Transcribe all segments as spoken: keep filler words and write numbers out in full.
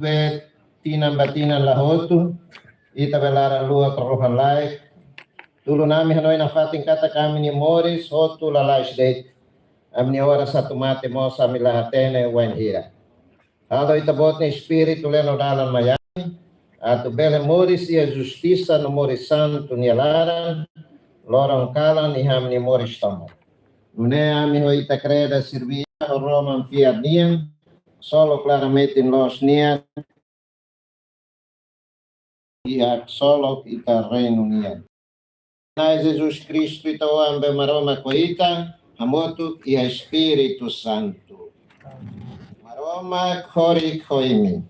be tinan ba tinan la hotu, ita be laran luak rohan-laek. Tulun ami hanoin nafatin katak ami-nia moris hotu lalais de'it. Ami-nia oras atu mate mós ami la hatene wainhira. Halo Ita-Boot nia Espíritu leno dalan mai ami, atu bele moris iha justisa no moris santu nia laran, loron kalan iha ami-nia moris tomak. Nune'e ami ho Ita kreda sirbi Iha ho roman fiar nian, solo klara metin loos nian, iha ksolok Ita reinu nian. Na'i Jesus Kristu Ita Oan be Maromak ho ita, hamutuk iha Espíritu Santu. Maromak horik ho imi.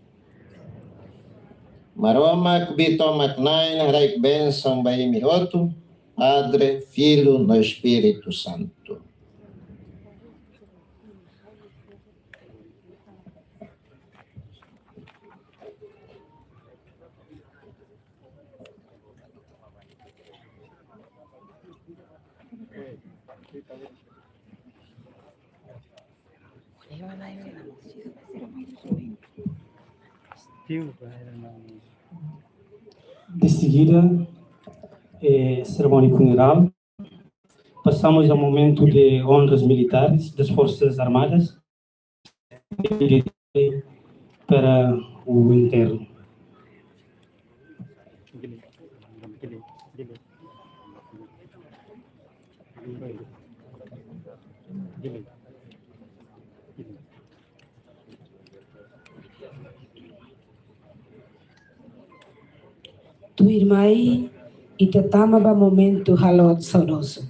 Maromak Kbiit-Tomak-Na'in haraik bensaun ba imi hotu, Padre, Filho no Espíritu Santu. De seguida, eh, cerimónia funeral. Passamos ao momento de honras militares das Forças Armadas. Para o enterro. Tuirmai, ita tama ba momentu haloot saudozu.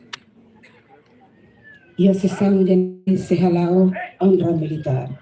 Iha sesaun ida-ne'e sei hala'o onra militár.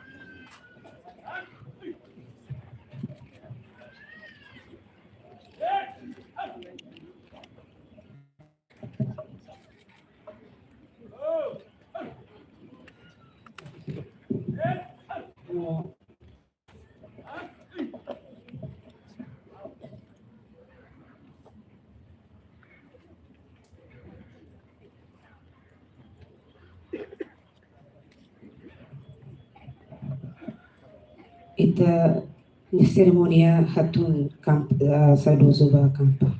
Ita serimónia hatun kamp-, eh, saudozu ba kampu.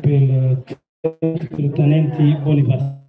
Pela Tenente Bonifácio.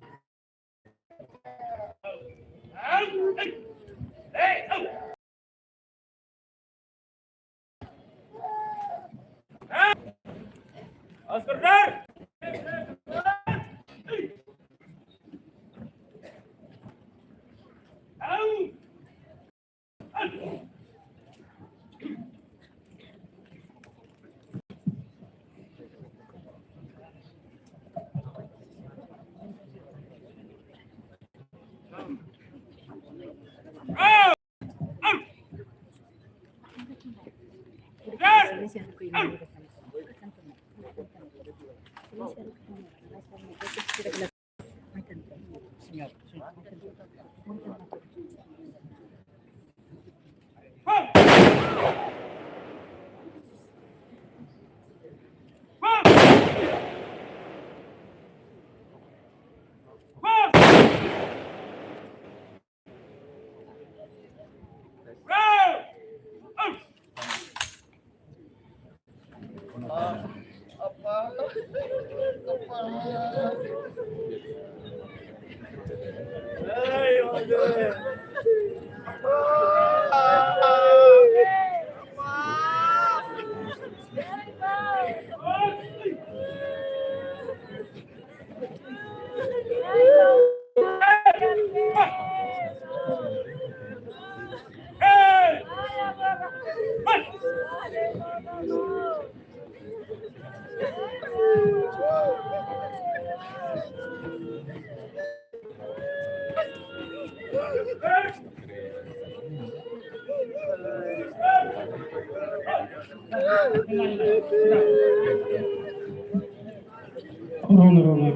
Rona, rona.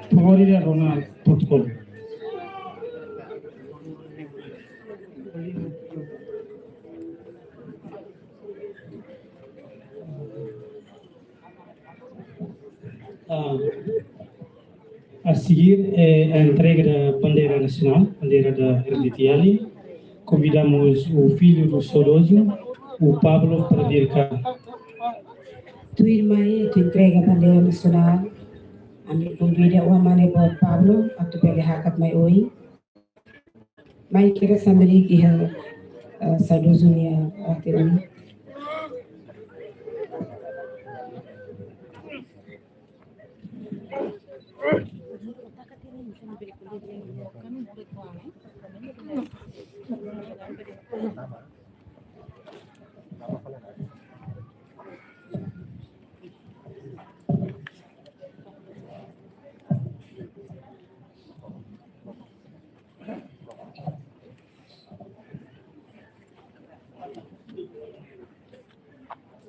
Favor ida rona protokolu. Ah, a seguir, eh, a entrega da bandeira nacional, bandeira da R D T L. Convidamos o filho do saudoso, o Pablo, para vir cá. Tuirmai atu entrega bandeira nasionál, ami konvida oan-mane boot Pablo atu bele hakat mai oin. Mai kira sambil iha, eh, saudozu nia arte oin.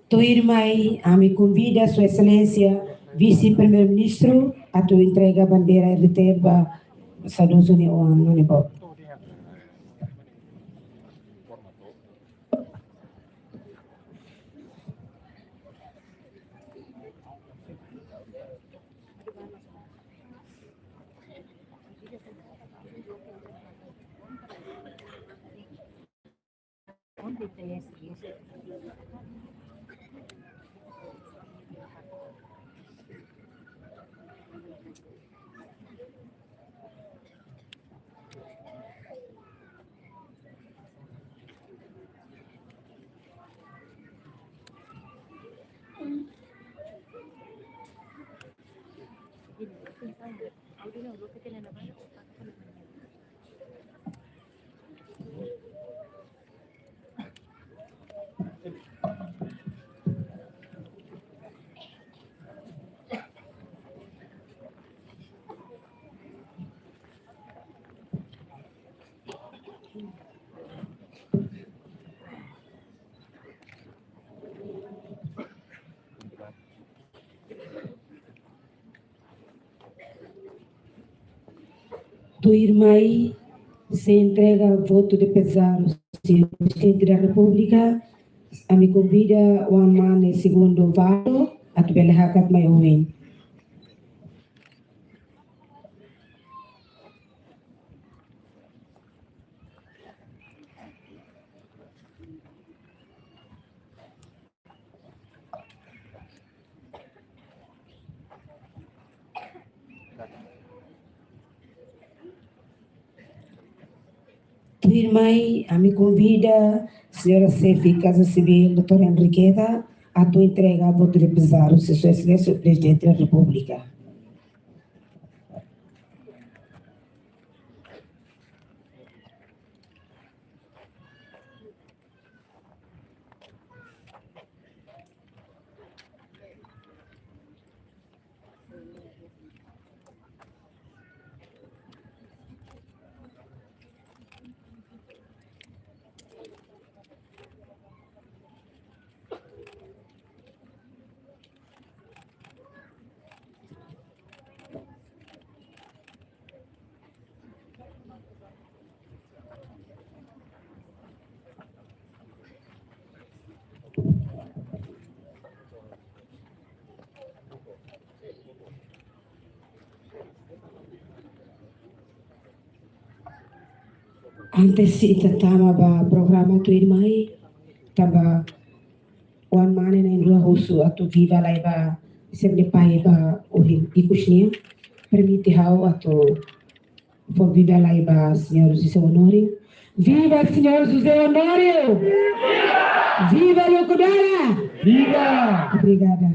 Tuirmai, ami konvida Sua Exelénsia Vise-Primeiru-Ministru atu entrega bandeira R D T L ba saudozu nia oan-mane boot. Tuirmai, sei entrega votu de pezar ao señór Prezidente da Repúblika, ami konvida oan-mane segundu Valo atu bele hakat mai oin. Tuirmai, ami konvida señora Xefe Kaza Sivíl, doutora Enriqueta, atu entrega votu de pezaru, Sua Exelénsia Prezidente da Repúblika. Antes ita tama ba programa tuirmai, tanba oan mane na'in-rua husu atu viva lai ba sira-nia pai ba ohin ikus nian. Permite ha'u atu fó viva lai ba señór José Honório. Viva señór José Honório! Viva Lokudará! Viva! Obrigada.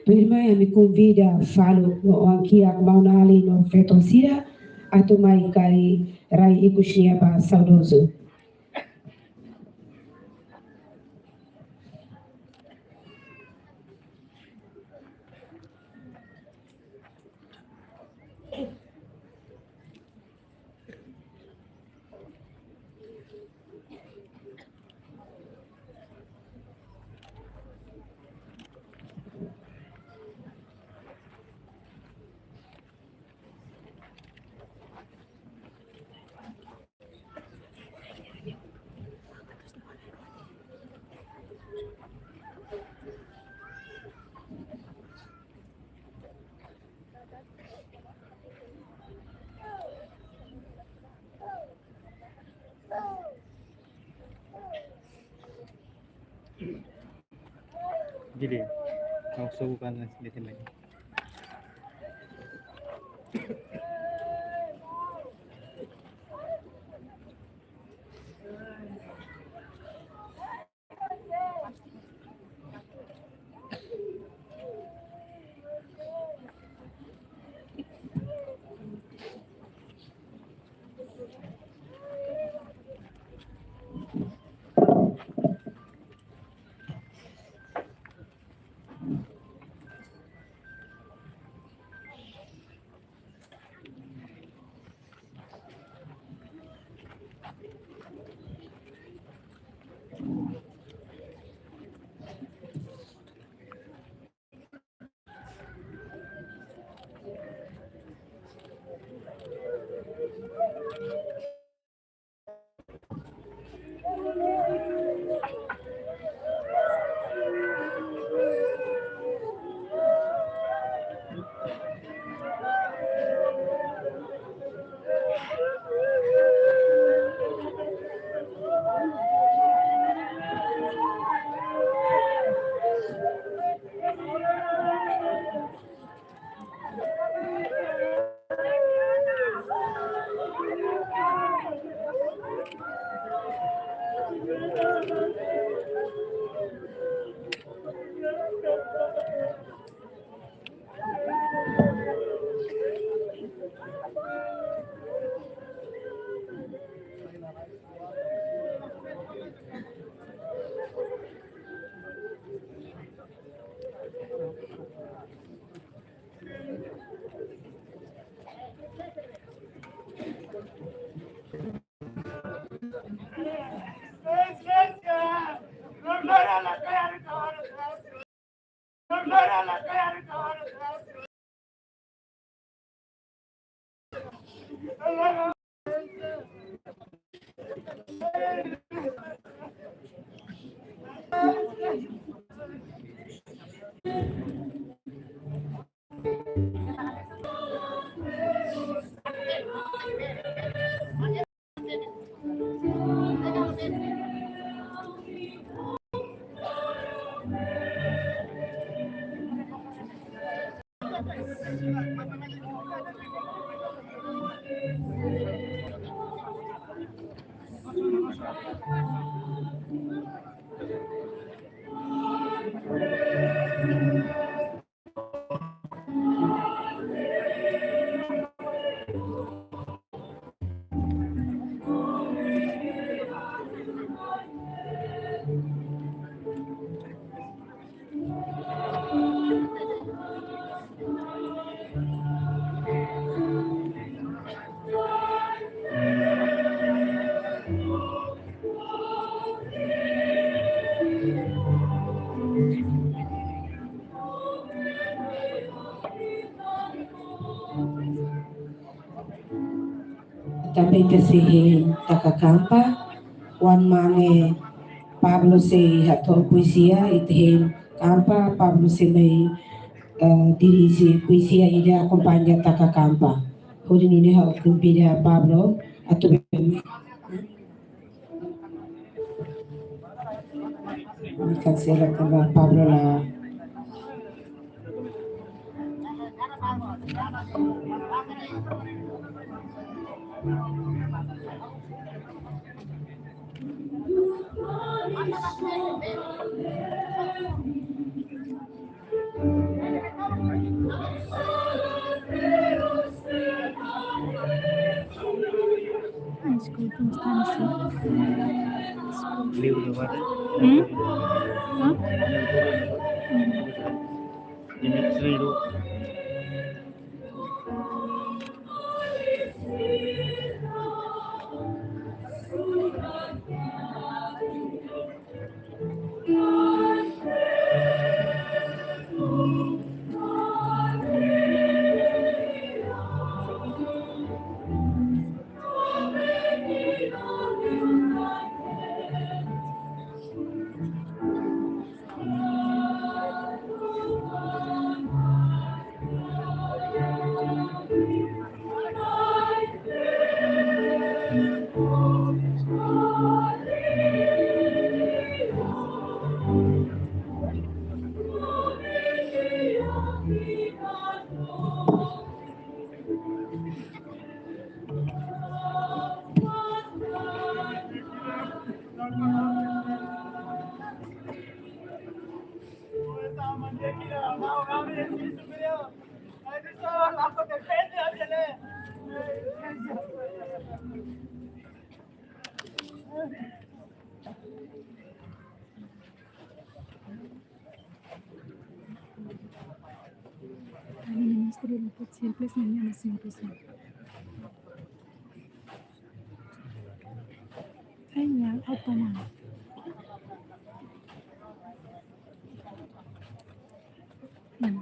Tuirmai, ami konvida Faluk no oan-kiak, maun-alin no feton sira atu mai kaer rai ikus nian ba saudozu. Jadi, langsung bukan sedikit lagi. Tanba ita sei hein taka kampa, oan mane Pablo sei hato'o poezia, ita hein kampa, Pablo sei mai, eh, dirije poezia ida akompaña taka kampa. Hodi nune'e ha'u konvida Pablo atu bem. Kansela tanba Pablo la. Desculpa, não está no seu. Livro do guarda. Hum? Hã? Hum. Ministru Luput Simples nanya na simples. Tanya apa, Mang? Hmm.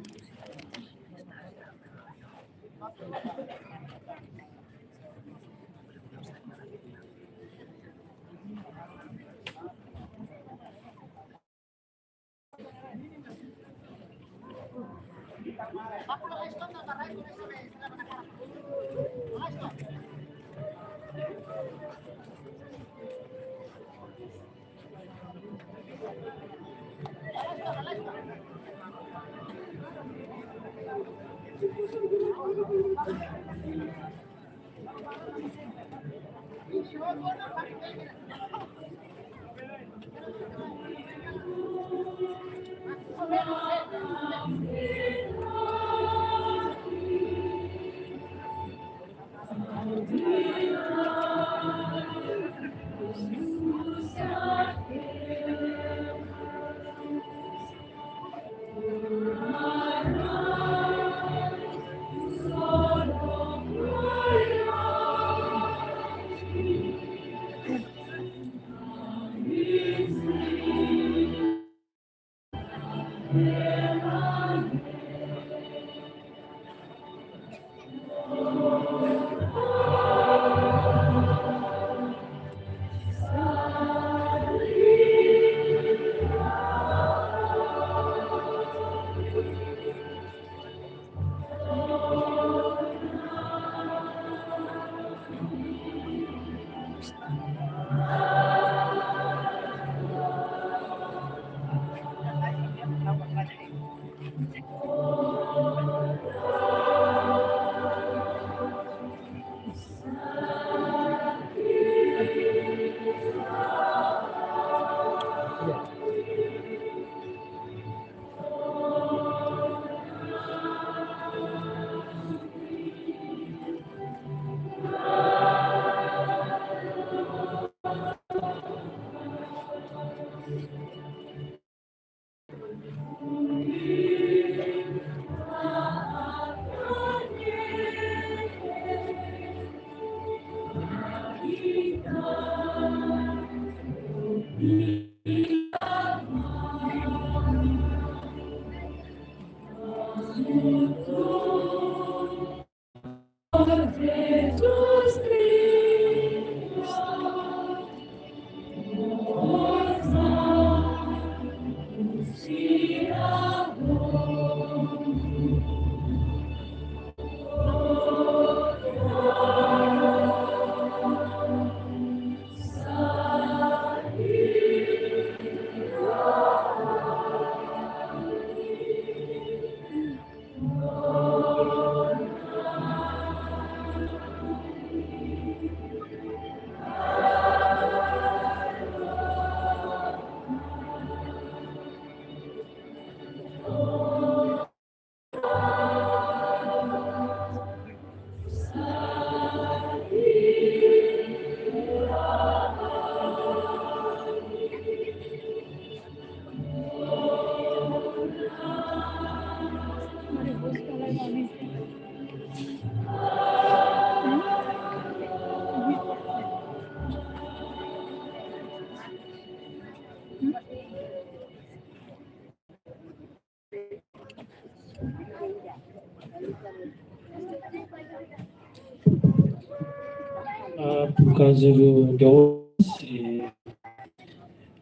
Ah, por causa do, de hoje, eh,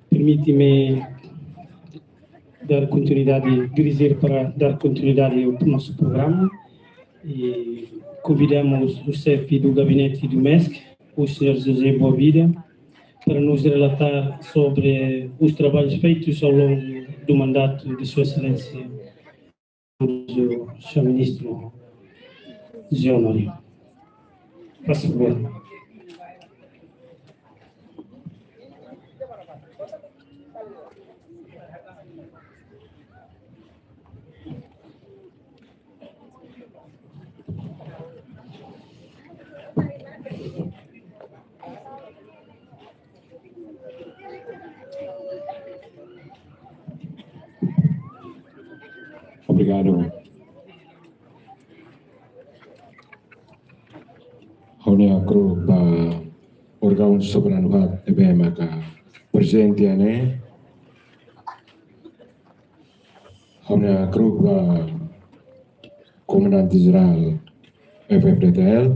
permite-me dar continuidade, dirigir para dar continuidade ao nosso programa. E convidamos o chefe do gabinete do MESC, o senhor José Boavida, para nos relatar sobre os trabalhos feitos ao longo do mandato de Sua Excelência, o senhor Ministro José Honório. Faz favor. Obrigadu. Ha'u-nia hakru'uk ba órgaun soberanu haat ne'ebé maka prezente iha ne'e. Ha'u-nia hakru'uk ba Komandante Jerál F-FDTL,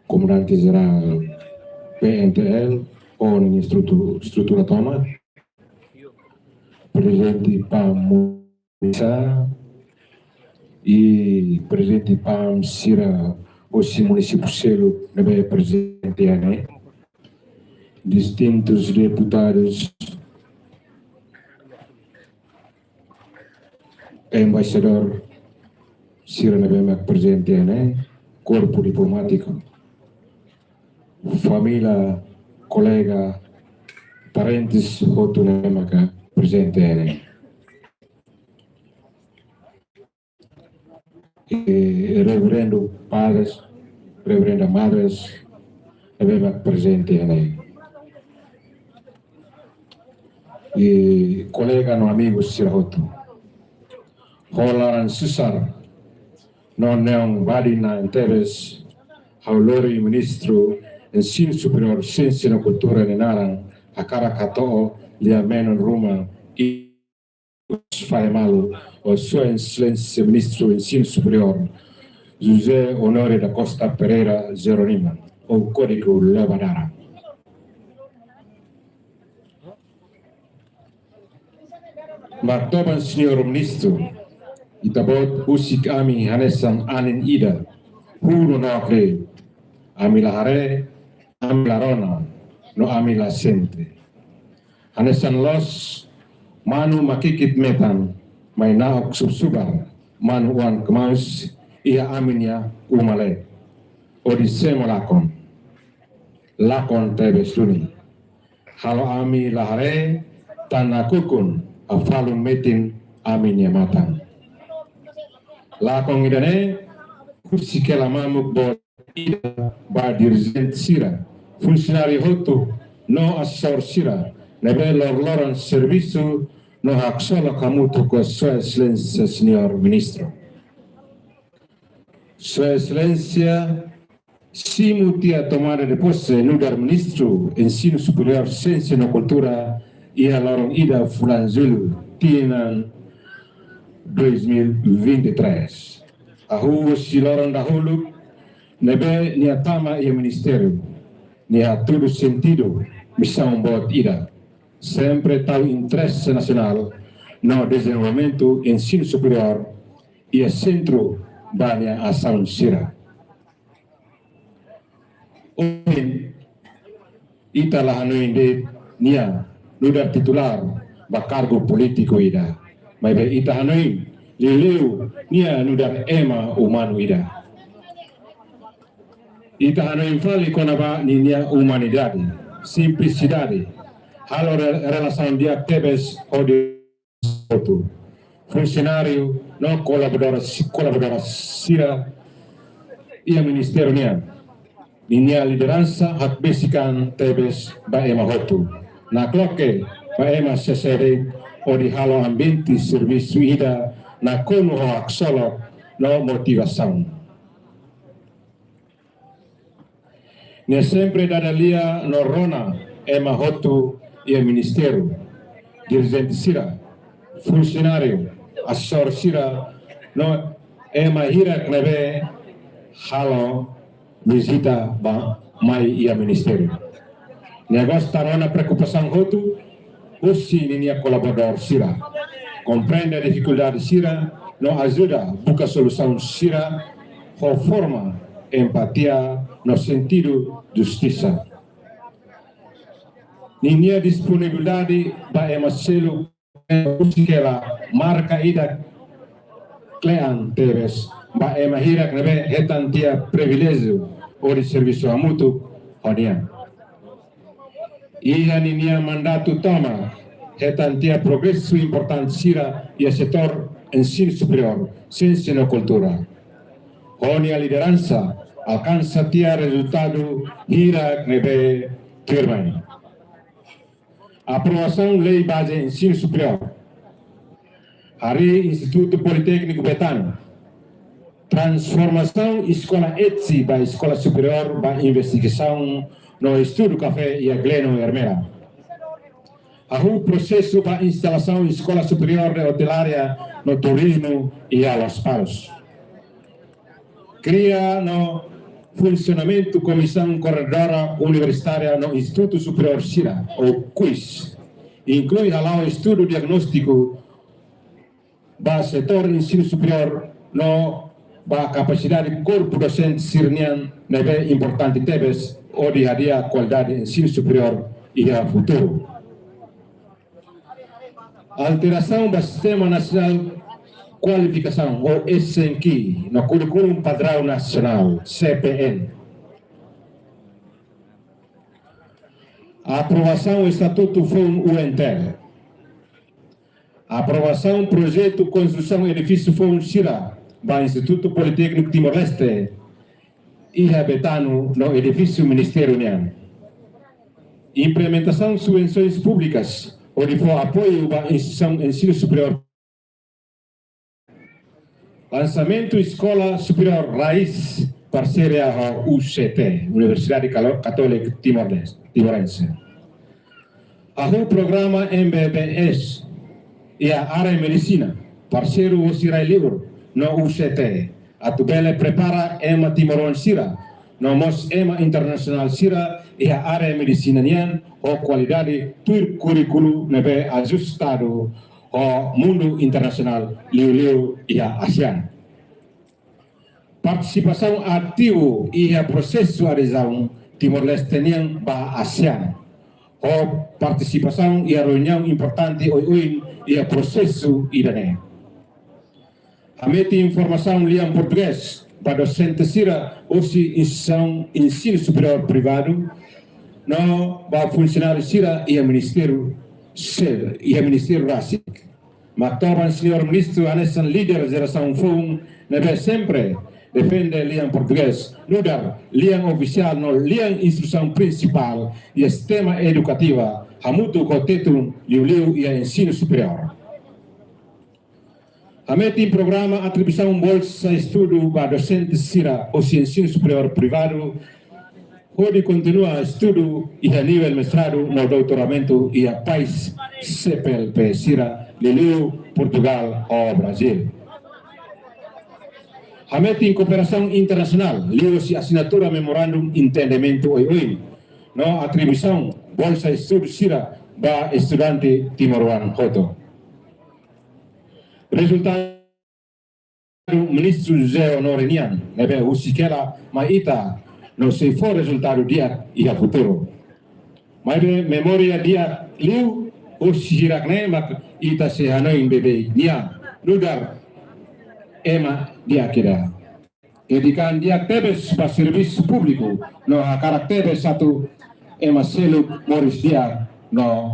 Komandante Jerál P-NTL, ho ninia estrutu-, estrutura tomak, prezidente PAM munisipál, i prezidente PAM sira hosi munisípiu seluk ne'ebé prezente iha ne'e, distintus deputadus, embaixadór sira ne'ebé mak prezente iha ne'e, korpu diplomátiku, família, kolega, parentes hotu ne'ebé maka prezente iha ne'e. Eh, reverendu padres, reverenda madres, ne'ebé mak prezente iha ne'e. I kolega no amigu sira hotu. Ho laran susar no neon badi na'in tebes, ha'u lori Ministru Ensinu Superiór, Siénsia no Kultura nia naran hakarak hato'o lia-menon ruma i fahe malu ho Sua Exelénsia Ministru Ensinu Superiór, José Honório da Costa Pereira Jerónimo, ho kódigu Levadara. Martoban Señór Ministru, Ita-Boot husik ami hanesan anin ida, huru no akre, ami la haree, ami la rona, no ami la sente. Hanesan loos manu makikit metan, mai na'ok subar-subar, manu-oan kmaus iha ami-nia uma leet. Hodi sé mak lakon. Lakon tebes duni. Halo ami la haree, tan nakukun, hafalu metin ami-nia matan. Lakon ida-ne'e, husik hela mamuk boot ida ba dirijente sira, funsionáriu hotu, no asesór sira, ne'ebé loroloron servisu no haksolok hamutuk ho Sua Exelénsia Señór Ministru. Sua Exelénsia simu tiha tomada de pose nu'udar Ministru Ensinu Superiór, Siénsia no Kultura, iha loron ida fulan Jullu, tinan dois mil e vinte e três. Hahú husi loron dahuluk ne'ebé nia tama iha ministériu, nia hatudu sentidu misaun boot ida, sempre tau interese nasionál no dezenvolvimentu ensinu superiór iha sentru ba nia asaun sira. Ohin, ita la hanoin de'it nia nu'udar titulár ba kargu polítiku ida. Maibé ita hanoin liuliu nia nu'udar ema umanu ida. Ita hanoin fali kona-ba ninia umanidade, simplisidade, halo re-, relasaun di'ak tebes ho ita hotu, funsionáriu no kolaboradór, kolaboradór sira iha ministériu nian. Ninia lideransa hakbesik an tebes ba ema hotu. Nakloke ba ema sesede hodi halo ambiente servisu ida nakonu ho haksolok no motivasaun. Nia sempre dada lia no rona ema hotu iha ministériu, dirijente sira, funsionáriu, asesór sira, no ema hirak ne'ebé halo vizita ba mai iha ministériu. Nia gosta rona preokupasaun hotu husi ninia kolaboradór sira, komprende difikuldade sira no ajuda buka solusaun sira ho forma empatia no sentidu justisa. Ninia disponibilidade ba ema seluk husi hela marka ida kle'an tebes ba ema hirak ne'ebé hetan tiha priviléjiu hodi servisu hamutuk ho nia. Iha ninia mandatu tomak, hetan tiha progresu importante sira iha setór ensinu superiór, siénsia no kultura. Ho nia lideransa, alkansa tiha rezultadu hirak ne'ebé tuirmai. Aprovasaun Lei Baze Ensinu Superiór. Harii Institutu Politékniku Betano. Transformasaun Eskola ETSE ba eskola superiór ba investigasaun no estudu kafé iha Gleno Ermera. Hahú prosesu ba instalasaun Eskola Superiór de Otelaria no Turizmu iha Lospalos. Kria no funsionamentu Komisaun Koordenadora Universitária no Institutu Superiór sira, ou kuis. Inklui hala'o estudu diagnóstiku ba setór ensinu superiór no ba kapasidade korpu dosente sira-nian ne'ebé importante tebes hodi hadi'a kualidade ensinu superiór iha futuru. Alterasaun ba Sistema Nasionál Kualifikasaun ou S N Q no Kurríkulu Padraun Nasionál, C P N. Aprovasaun Estatutu Foun U N T L. Aprovasaun projetu konstrusaun edifísiu foun sira ba Institutu Politékniku Timor-Leste iha Betano no edifísiu ministériu nian. Implementasaun subvensoens públikas hodi fó apoiu ba instituisaun ensinu superiór. Lansamentu Eskola Superiór Raiz, parseria ho U C T, Universidade Calo-, Católica Timor-Leste, Timorense. Hahú programa M B B S iha área medisina, parseiru husi rai-liur no U C T, atu bele prepara ema timoroan sira no mós ema internasionál sira iha área medisina nian ho kualidade tuir kurríkulu ne'ebé ajustadu ho mundu internasionál, liuliu iha ASEAN. Partisipasaun ativu iha prosesu adezaun Timor-Leste nian ba ASEAN. Ho partisipasaun iha reuniaun importante oioin iha prosesu ida-ne'e. Hametin formasaun lian portugés ba dosente sira husi instituisaun ensinu superiór privadu no ba funsionáriu sira iha ministériu sel-, iha ministériu rasik. Maktoban Señór Ministru hanesan líder jerasaun foun ne'ebé sempre defende lian portugés nu'udar lian ofisiál no lian instrusaun prinsipál iha sistema edukativu hamutuk ho Tetun, liuliu iha ensinu superiór. Hametin programa atribuisaun bolsa estudu ba dosente sira husi ensinu superiór privadu hodi kontinua estudu iha nivel mestradu no doutoramentu iha pais C P L P sira, liuliu Portugal ou Brazil. Hametin kooperasaun internasionál liuhusi asinatura memorandum entendimentu oioin no atribuisaun bolsa estudu sira ba estudante timoroan hotu. Rezultadu Ministru José Honório nian ne'ebé husik hela mai ita no sei fó rezultadu di'ak iha futuru. Maibé memória di'ak liu husi hirak-ne'e mak ita sei hanoin beibeik nia, nu'udar ema di'ak ida, dedika an di'ak tebes ba servisu públiku no hakarak tebes atu ema seluk moris di'ak no